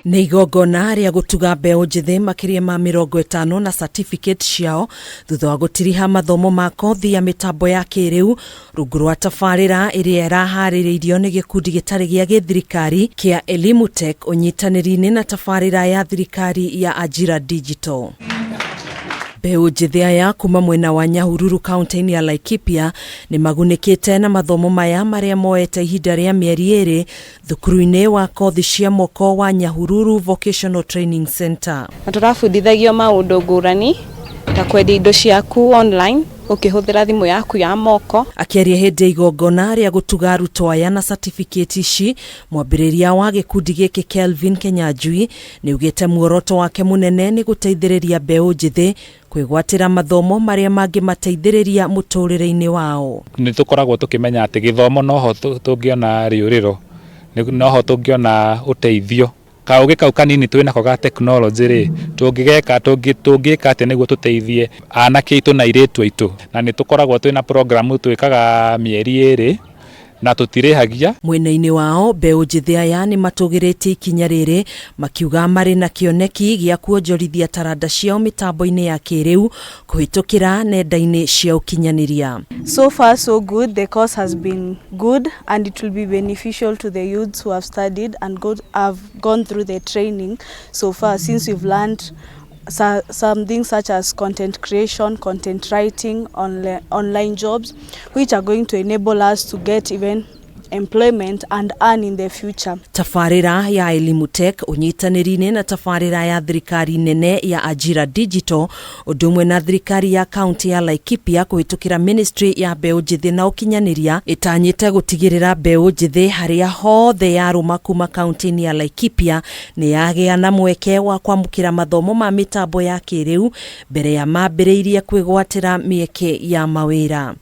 Nĩ igongona rĩa gũtuga mbeũ njĩthĩ makĩria ma 50 na certificate ciao thutha wa gũtiriha mathomo ma kothi ya mĩtambo ya kĩrĩu rungu rwa tabarĩra ĩrĩa ĩraharĩrĩirio nĩ gĩkundi gĩtarĩ gĩa gĩthirikari kĩa Elimu Tech ũnyitanĩri-inĩ na tabarĩra ya thirikari ya Ajira Digital. Mbeũ njĩthĩ aya kuma mwena wa Nyahururu kaunti-inĩ ya Laikipia nĩ magunĩkĩte na mathomo maya marĩa moete ihinda rĩa mĩeri 2 thukuru-inĩ wa kothi cia moko wa Nyahururu Vocational Training Center. Na tũrabundithagio maũndũ ngũrani ta kwendia indo ciaku online ũkĩhũthĩra thimũ yaku ya moko. Akĩaria hĩndĩ ya igongona rĩa gũtuga arutwo aya na certificate ici, mwambĩrĩria wa gĩkundi gĩkĩ Kelvin Kenyanjui nĩaugĩte muoroto wake mũnene nĩ gũteithĩrĩria mbeũ njĩthĩ kwĩgwatĩra mathomo marĩa mangĩmateithĩrĩria mũtũrĩre-inĩ wao. Nĩ tũkoragwo tũkĩmenya atĩ gĩthomo noho tũngĩona rĩũrĩro, noho tũngĩona ũteithio. Kaũgĩ kau kanini twĩnako ga tekinoronjĩ rĩ, tũngĩgeka tũngĩka atĩa nĩguo tũteithie anake aitũ na airĩtu aitũ. Na nĩ tũkoragwo twĩna program twĩkaga mĩeri 2 na tũtirĩhagia. Mwena-inĩ wao mbeũ njĩthĩ aya nĩ matũgĩrĩtie ikinya rĩrĩ makiuga marĩ na kĩoneki gĩa kuonjorithia taranda ciao mĩtambo-inĩ ya kĩrĩu kũhĩtũkĩra nenda-inĩ cia ũkinyanĩria. So far so good, the course has been good and it will be beneficial to the youths who have studied and have gone through the training so far, since we've learned some things such as content creation, content writing, online jobs, which are going to enable us to get even employment and earn in the future. Tabarĩra ya Elimu Tech ũnyitanĩri-inĩ na tabarĩra ya thirikari nene ya Ajira Digital ũndũ ũmwe na thirikari ya kaunti ya Laikipia kũhĩtũkĩra ministry ya mbeũ njĩthĩ na ũkinyanĩria ĩtanyĩte gũtigĩrĩra mbeũ njĩthĩ harĩa hothe yarũma kuma kaunti-inĩ ya Laikipia nĩ yagĩa na mweke wa kwamũkĩra mathomo ma mĩtambo ya kĩrĩu mbere ya mambĩrĩirie kwĩgwatĩra mĩeke ya mawĩra.